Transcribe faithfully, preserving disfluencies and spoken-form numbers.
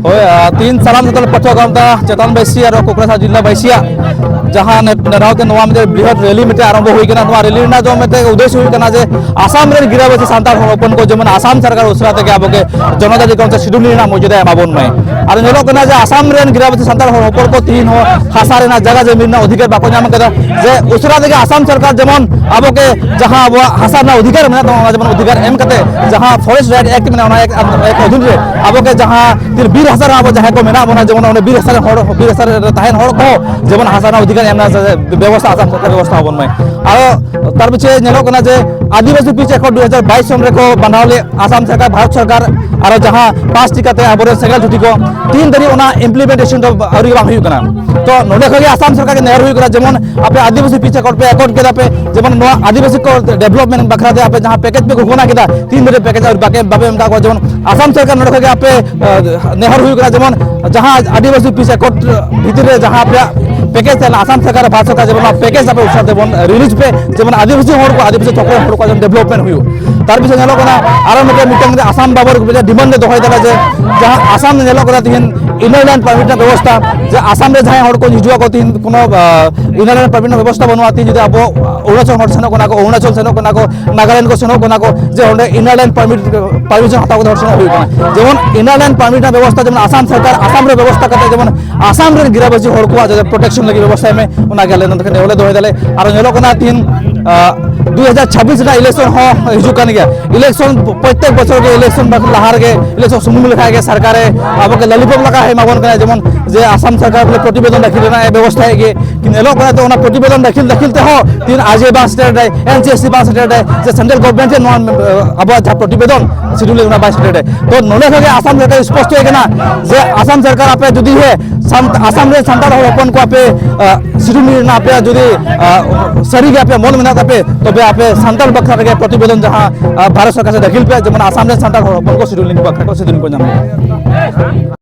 ᱦᱳᱭ, ᱟᱨ ᱛᱤᱦᱤᱧ ᱥᱟᱱᱟᱢ ᱥᱟᱱᱛᱟᱲ ᱯᱟᱹᱴᱷᱩᱣᱟᱹ ᱜᱟᱶᱛᱟ ᱪᱮᱛᱟᱱ ᱵᱟᱹᱭᱥᱤ ᱟᱨ ᱠᱳᱠᱨᱟᱡᱷᱟᱲ ᱡᱮᱞᱟ ᱵᱟᱹᱭᱥᱤᱭᱟᱜ ᱡᱟᱦᱟᱸ ᱱᱮ-, ᱱᱮᱰᱟᱣ ᱛᱮ ᱱᱚᱣᱟ ᱢᱤᱫᱴᱮᱱ ᱵᱨᱤᱦᱚᱛ ᱨᱮᱞᱤ ᱢᱤᱫᱴᱮᱱ ᱟᱨᱟᱢᱵᱷᱚ ᱦᱩᱭ ᱠᱟᱱᱟ᱾ ᱱᱚᱣᱟ ᱨᱮᱞᱤ ᱨᱮᱱᱟᱜ ᱫᱚ ᱢᱤᱫᱴᱮᱱ ᱩᱫᱽᱫᱮᱥᱥᱚ ᱦᱩᱭᱩᱜ ᱠᱟᱱᱟ ᱡᱮ ᱟᱥᱟᱢ ᱨᱮᱱ ᱜᱤᱨᱟᱵᱟᱹᱥᱤ ᱥᱟᱱᱛᱟᱲ ᱦᱚᱲ ᱦᱚᱯᱚᱱ ᱠᱚ ᱡᱮᱢᱚᱱ ᱟᱥᱟᱢ ᱥᱚᱨᱠᱟᱨ ᱩᱥᱟᱹᱨᱟ ᱛᱮᱜᱮ ᱟᱵᱚ ᱜᱮ ᱡᱚᱱᱚᱡᱟᱛᱤ ᱠᱟᱣᱩᱱᱥᱤᱞ ᱥᱤᱰᱩᱞ ᱨᱮᱱᱟᱜ ᱢᱚᱨᱡᱟᱫᱟ ᱮᱢᱟ ᱵᱚᱱ ᱢᱟᱭ᱾ ᱟᱨ ᱧᱮᱞᱚᱜ ᱠᱟᱱᱟ ᱡᱮ ᱟᱥᱟᱢ ᱨᱮᱱ ᱜᱤᱨᱟᱵᱟᱹᱥᱤ ᱥᱟᱱᱛᱟᱲ ᱦᱚᱲ ᱦᱚᱯᱚᱱ ᱠᱚ ᱛᱤᱦᱤᱧ ᱦᱚᱸ ᱦᱟᱥᱟ ᱨᱮᱱᱟᱜ ᱡᱟᱭᱜᱟ ᱡᱚᱢᱤ ᱨᱮᱱᱟᱜ ᱚᱫᱷᱤᱠᱟᱨ ᱵᱟᱠᱚ ᱧᱟᱢ ᱠᱟᱫᱟ᱾ ᱡᱮ ᱩᱥᱟᱹᱨᱟ ᱛᱮᱜᱮ ᱟᱥᱟᱢ ᱥᱚᱨᱠᱟᱨ ᱡᱮᱢᱚᱱ ᱟᱵᱚ ᱜᱮ ᱡᱟᱦᱟᱸ ᱟᱵᱚᱣᱟᱜ ᱦᱟᱥᱟ ᱨᱮᱱᱟᱜ ᱚᱫᱷᱤᱠᱟᱨ ᱢᱮᱱᱟᱜ ᱛᱟᱵᱚᱱᱟ, ᱚᱱᱟ ᱡᱮᱢᱚᱱ ᱚᱫᱷᱤᱠᱟᱨ ᱮᱢ ᱠᱟᱛᱮ ᱡᱟᱦᱟᱸ ᱯᱷᱚᱨᱮᱥᱴ ᱨᱟᱭᱤᱴ ᱮᱠᱴ ᱢᱮᱱᱟᱜᱼᱟ, ᱚᱱᱟ ᱮᱠ-, ᱮᱠ ᱚᱫᱷᱤᱱ ᱨᱮ ᱟᱵᱚ ᱜᱮ ᱡᱟᱦᱟᱸ ᱛᱤᱱ ᱵᱤᱨ ᱦᱟᱥᱟ ᱨᱮ ᱟᱵᱚ ᱡᱟᱦᱟᱸᱭ ᱠᱚ ᱢᱮᱱᱟᱜ ᱵᱚᱱᱟ, ᱡᱮᱢᱚᱱ ᱚᱸᱰᱮ ᱵᱤᱨ ᱦᱟᱥᱟ ᱨᱮᱱ ᱦᱚᱲ, ᱵᱤᱨ ᱦᱟᱥᱟ ᱨᱮ ᱛᱟᱦᱮᱱ ᱦᱚᱲ ᱠᱚᱦᱚᱸ ᱡᱮᱢᱚᱱ ᱦᱟᱥᱟ ᱨᱮᱱᱟᱜ ᱚᱫᱷᱤᱠᱟᱨ ᱮᱢ ᱨᱮᱱᱟᱜ ᱵᱮᱵᱚᱥᱛᱷᱟ ᱟᱥᱟᱢ ᱥᱚᱨᱠᱟᱨ ᱵᱮᱵᱚᱥᱛᱷᱟ ᱟᱵᱚᱱ ᱢᱟᱭ᱾ ᱟᱨᱚ ᱛᱟᱨ ᱯᱤᱪᱷᱮ ᱧᱮᱞᱚᱜ ᱠᱟᱱᱟ ᱡᱮ ᱟᱹᱫᱤᱵᱟᱹᱥᱤ ᱯᱤᱪᱷ ᱮᱠᱚᱨᱰ ᱫᱩ ᱦᱟᱡᱟᱨ ᱵᱟᱭᱤᱥ ᱥᱚᱱ ᱨᱮᱠᱚ ᱵᱟᱱᱟᱣ ᱞᱮᱫ ᱟᱥᱟᱢ ᱥᱚᱨᱠᱟᱨ, ᱵᱷᱟᱨᱚᱛ ᱥᱚᱨᱠᱟᱨ, ᱟᱨᱚ ᱡᱟᱦᱟᱸ ᱯᱟᱥ ᱪᱤᱠᱟᱹᱛᱮ ᱟᱵᱚᱨᱮᱱ ᱥᱮᱸᱜᱮᱞ ᱪᱩᱴᱤ ᱠᱚ ᱛᱤᱱ ᱫᱷᱟᱹᱨᱤᱡ ᱚᱱᱟ ᱤᱢᱯᱞᱤᱢᱮᱱᱴᱮᱥᱚᱱ ᱫᱚ ᱟᱹᱣᱨᱤ ᱵᱟᱝ ᱦᱩᱭᱩᱜ ᱠᱟᱱᱟ᱾ ᱛᱚ ᱱᱚᱰᱮ ᱠᱷᱚᱱ ᱜᱮ ᱟᱥᱟᱢ ᱥᱚᱨᱠᱟᱨ ᱜᱮ ᱱᱮᱦᱚᱨ ᱦᱩᱭᱩᱜ ᱠᱟᱱᱟ, ᱡᱮᱢᱚᱱ ᱟᱯᱮ ᱟᱹᱫᱤᱵᱟᱹᱥᱤ ᱯᱤᱪᱷ ᱮᱠᱚᱨᱰ ᱯᱮ ᱮᱠᱚᱨᱰ ᱠᱮᱫᱟ ᱯᱮ, ᱡᱮᱢᱚᱱ ᱱᱚᱣᱟ ᱟᱹᱫᱤᱵᱟᱹᱥᱤ ᱠᱚ ᱰᱮᱵᱷᱞᱚᱯᱢᱮᱱᱴ ᱵᱟᱠᱷᱨᱟ ᱛᱮ ᱟᱯᱮ ᱡᱟᱦᱟᱸ ᱯᱮᱠᱮᱡᱽ ᱯᱮ ᱜᱷᱳᱥᱚᱱᱟ ᱠᱮᱫᱟ, ᱛᱤᱱ ᱫᱷᱟᱹᱨᱤᱡ ᱯᱮᱠᱮᱡᱽ ᱟᱹᱣᱨᱤ ᱵᱟᱯᱮ, ᱵᱟᱯᱮ ᱮᱢ ᱠᱟᱜ ᱠᱚᱣᱟ᱾ ᱡᱮᱢᱚᱱ ᱟᱥᱟᱢ ᱥᱚᱨᱠᱟᱨ ᱱᱚᱰᱮ ᱠᱷᱚᱱ ᱜᱮ ᱟᱯᱮ, ᱟᱸ, ᱱᱮᱦᱚᱨ ᱦᱩᱭᱩᱜ ᱠᱟᱱᱟ, ᱡᱮᱢᱚᱱ ᱡᱟᱦᱟᱸ ᱟᱹᱫᱤᱵᱟᱹᱥᱤ ᱯᱤᱪᱷ ᱮᱠᱚᱨᱰ ᱵᱷᱤᱛᱤᱨ ᱨᱮ ᱡᱟᱦᱟᱸ ᱟᱯᱮᱭᱟᱜ ᱯᱮᱠᱮᱡᱽ ᱛᱟᱦᱮᱱᱟ ᱟᱥᱟᱢ ᱥᱚᱨᱠᱟᱨ ᱟᱨ ᱵᱷᱟᱨᱚᱛ ᱥᱚᱨᱠᱟᱨ, ᱡᱮᱢᱚᱱ ᱚᱱᱟ ᱯᱮᱠᱮᱡᱽ ᱟᱯᱮ ᱩᱥᱟᱹᱨᱟ ᱛᱮᱵᱚᱱ ᱨᱤᱞᱤᱡᱽ ᱯᱮ, ᱡᱮᱢᱚᱱ ᱟᱹᱫᱤᱵᱟᱹᱥᱤ ᱦᱚᱲ ᱠᱚ, ᱟᱹᱫᱤᱵᱟᱹᱥᱤ ᱪᱚᱠᱨᱚ ᱦᱚᱲ ᱠᱚᱣᱟᱜ ᱡᱮᱢᱚᱱ ᱰᱮᱵᱷᱞᱚᱯᱢᱮᱱᱴ ᱦᱩᱭᱩᱜ᱾ ᱛᱟᱨ ᱯᱤᱪᱷᱮ ᱧᱮᱞᱚᱜ ᱠᱟᱱᱟ ᱟᱨᱚ ᱢᱤᱫᱴᱮᱱ, ᱢᱤᱫᱴᱮᱱ ᱟᱥᱟᱢ ᱵᱟᱵᱚᱫ ᱢᱤᱫᱴᱮᱱ ᱰᱤᱢᱟᱱᱰ ᱞᱮ ᱫᱚᱦᱚᱭ ᱫᱟᱞᱮ ᱡᱮ ᱡᱟᱦᱟᱸ ᱟᱥᱟᱢ ᱨᱮ ᱧᱮᱞᱚᱜ ᱠᱟᱱᱟ ᱛᱤᱦᱤᱧ ᱤᱱᱟᱨ ᱞᱟᱭᱤᱱ ᱯᱟᱨᱢᱤᱴ ᱨᱮᱱᱟᱜ ᱵᱮᱵᱚᱥᱛᱷᱟ, ᱡᱮ ᱟᱥᱟᱢ ᱨᱮ ᱡᱟᱦᱟᱸᱭ ᱦᱚᱲ ᱠᱚ ᱦᱤᱡᱩᱜ ᱟᱠᱚ ᱛᱤᱦᱤᱧ ᱠᱳᱱᱳ, ᱟᱸ, ᱤᱱᱟᱨ ᱞᱟᱭᱤᱱ ᱯᱟᱨᱢᱤᱴ ᱨᱮᱱᱟᱜ ᱵᱮᱵᱚᱥᱛᱷᱟ ᱵᱟᱹᱱᱩᱜᱼᱟ᱾ ᱛᱤᱦᱤᱧ ᱡᱩᱫᱤ ᱟᱵᱚ ᱚᱨᱩᱱᱟᱪᱚᱞ ᱦᱚᱲ ᱥᱮᱱᱚᱜ ᱠᱟᱱᱟ ᱠᱚ, ᱚᱨᱩᱱᱟᱪᱚᱞ ᱥᱮᱱᱚᱜ ᱠᱟᱱᱟ ᱠᱚ, ᱱᱟᱜᱟᱞᱮᱱᱰ ᱠᱚ ᱥᱮᱱᱚᱜ ᱠᱟᱱᱟ ᱠᱚ, ᱡᱮ ᱚᱸᱰᱮ ᱤᱱᱟᱨ ᱞᱟᱭᱤᱱ ᱯᱟᱨᱢᱤᱴ, ᱯᱟᱨᱢᱤᱥᱚᱱ ᱦᱟᱛᱟᱣ ᱠᱟᱛᱮ ᱦᱚᱲ ᱥᱮᱱᱚᱜ ᱦᱩᱭᱩᱜ ᱠᱟᱱᱟ᱾ ᱡᱮᱢᱚᱱ ᱤᱱᱟᱨ ᱞᱟᱭᱤᱱ ᱯᱟᱨᱢᱤᱴ ᱨᱮᱱᱟᱜ ᱵᱮᱵᱚᱥᱛᱷᱟ ᱡᱮᱢᱚᱱ ᱟᱥᱟᱢ ᱥᱚᱨᱠᱟᱨ ᱟᱥᱟᱢ ᱨᱮ ᱵᱮᱵᱚᱥᱛᱷᱟ ᱠᱟᱛᱮ ᱡᱮᱢᱚᱱ ᱟᱥᱟᱢ ᱨᱮᱱ ᱜᱤᱨᱟᱵᱟᱹᱥᱤ ᱦᱚᱲ ᱠᱚᱣᱟᱜ ᱡᱟᱛᱮ ᱯᱨᱚᱴᱮᱠᱥᱚᱱ ᱞᱟᱹᱜᱤᱫ ᱵᱮᱵᱚᱥᱛᱷᱟᱭ ᱢᱮ, ᱚᱱᱟ ᱜᱮ ᱟᱞᱮ ᱱᱚᱸᱰᱮ ᱠᱷᱚᱱ ᱱᱮᱦᱚᱨ ᱞᱮ ᱫᱚᱦᱚᱭ ᱫᱟᱞᱮ᱾ ᱟᱨ ᱧᱮᱞᱚᱜ ᱠᱟᱱᱟ ᱛᱤᱦᱤᱧ, ᱟᱸ, ᱫᱩ ᱦᱟᱡᱟᱨ ᱪᱷᱟᱵᱵᱤᱥ ᱨᱮᱱᱟᱜ ᱤᱞᱮᱠᱥᱚᱱ ᱦᱚᱸ ᱦᱤᱡᱩᱜ ᱠᱟᱱ ᱜᱮᱭᱟ᱾ ᱤᱞᱮᱠᱥᱚᱱ ᱯᱨᱚᱛᱛᱮᱠ ᱵᱚᱪᱷᱚᱨ ᱜᱮ ᱤᱞᱮᱠᱥᱚᱱ ᱞᱟᱦᱟ ᱨᱮᱜᱮ, ᱤᱞᱮᱠᱥᱚᱱ ᱥᱩᱢᱩᱝ ᱞᱮᱠᱷᱟ ᱜᱮ ᱥᱚᱨᱠᱟᱨᱮ ᱟᱵᱚ ᱜᱮ ᱞᱚᱞᱤᱯᱚᱯ ᱞᱮᱠᱟ ᱮᱢᱟ ᱵᱚᱱ ᱠᱟᱱᱟ᱾ ᱡᱮᱢᱚᱱ ᱡᱮ ᱟᱥᱟᱢ ᱥᱚᱨᱠᱟᱨ ᱵᱚᱞᱮ ᱯᱨᱚᱛᱤᱵᱮᱫᱚᱱ ᱫᱟᱹᱠᱷᱤᱞ ᱨᱮᱱᱟᱜ ᱮ ᱵᱮᱵᱚᱥᱛᱷᱟᱭᱮᱫ ᱜᱮ, ᱧᱮᱞᱚᱜ ᱠᱟᱱᱟ ᱛᱚ ᱚᱱᱟ ᱯᱨᱚᱛᱤᱵᱮᱫᱚᱱ ᱫᱟᱹᱠᱷᱤᱞ, ᱫᱟᱹᱠᱷᱤᱞ ᱛᱮᱦᱚᱸ ᱛᱤᱦᱤᱧ ᱟᱨ ᱡᱮ ᱵᱟᱝ ᱥᱮᱴᱮᱨ ᱫᱟᱭ, ᱮᱱ ᱥᱤ ᱮᱥ ᱥᱤ ᱵᱟᱝ ᱥᱮᱴᱮᱨ ᱫᱟᱭ, ᱥᱮ ᱥᱮᱱᱴᱨᱟᱞ ᱜᱚᱵᱷᱢᱮᱱᱴ ᱡᱮ ᱱᱚᱣᱟ, ᱟᱸ, ᱟᱵᱚᱣᱟᱜ ᱡᱟᱦᱟᱸ ᱯᱨᱚᱛᱤᱵᱮᱫᱚᱱ ᱥᱤᱰᱩᱞ ᱚᱱᱟ ᱵᱟᱭ ᱥᱮᱴᱮᱨ ᱫᱟᱭ᱾ ᱛᱚ ᱱᱚᱰᱮ ᱠᱷᱚᱱ ᱜᱮ ᱟᱥᱟᱢ ᱥᱚᱨᱠᱟᱨ ᱥᱯᱚᱥᱴᱚᱭ ᱠᱟᱱᱟ ᱡᱮ ᱟᱥᱟᱢ ᱥᱚᱨᱠᱟᱨ ᱟᱯᱮ ᱡᱩᱫᱤ ᱦᱮ ᱥᱟᱱ-, ᱟᱥᱟᱢ ᱨᱮ ᱥᱟᱱᱛᱟᱲ ᱦᱚᱲ ᱦᱚᱯᱚᱱ ᱠᱚ ᱟᱯᱮ, ᱟᱸ, ᱥᱤᱰᱩᱞ ᱨᱮᱱᱟᱜ ᱟᱯᱮᱭᱟᱜ ᱡᱩᱫᱤ, ᱟᱸ, ᱥᱟᱹᱨᱤ ᱜᱮ ᱟᱯᱮᱭᱟᱜ ᱢᱚᱱ ᱢᱮᱱᱟᱜ ᱛᱟᱯᱮ, ᱛᱚᱵᱮ ᱟᱯᱮ ᱥᱟᱱᱛᱟᱲ ᱵᱟᱠᱷᱨᱟ ᱨᱮᱜᱮ ᱯᱨᱚᱛᱤᱵᱮᱫᱚᱱ ᱡᱟᱦᱟᱸ, ᱟᱸ, ᱵᱷᱟᱨᱚᱛ ᱥᱚᱨᱠᱟᱨ ᱥᱮᱫ ᱫᱟᱹᱠᱷᱤᱞ ᱯᱮ, ᱡᱮᱢᱚᱱ ᱟᱥᱟᱢ ᱨᱮ ᱥᱟᱱᱛᱟᱲ ᱦᱚᱲ ᱦᱚᱯᱚᱱ ᱠᱚ ᱥᱤᱰᱩᱞ ᱵᱟᱠᱷᱨᱟ ᱠᱚ ᱥᱤᱰᱩᱞ ᱠᱚ ᱧᱟᱢ ᱢᱟ᱾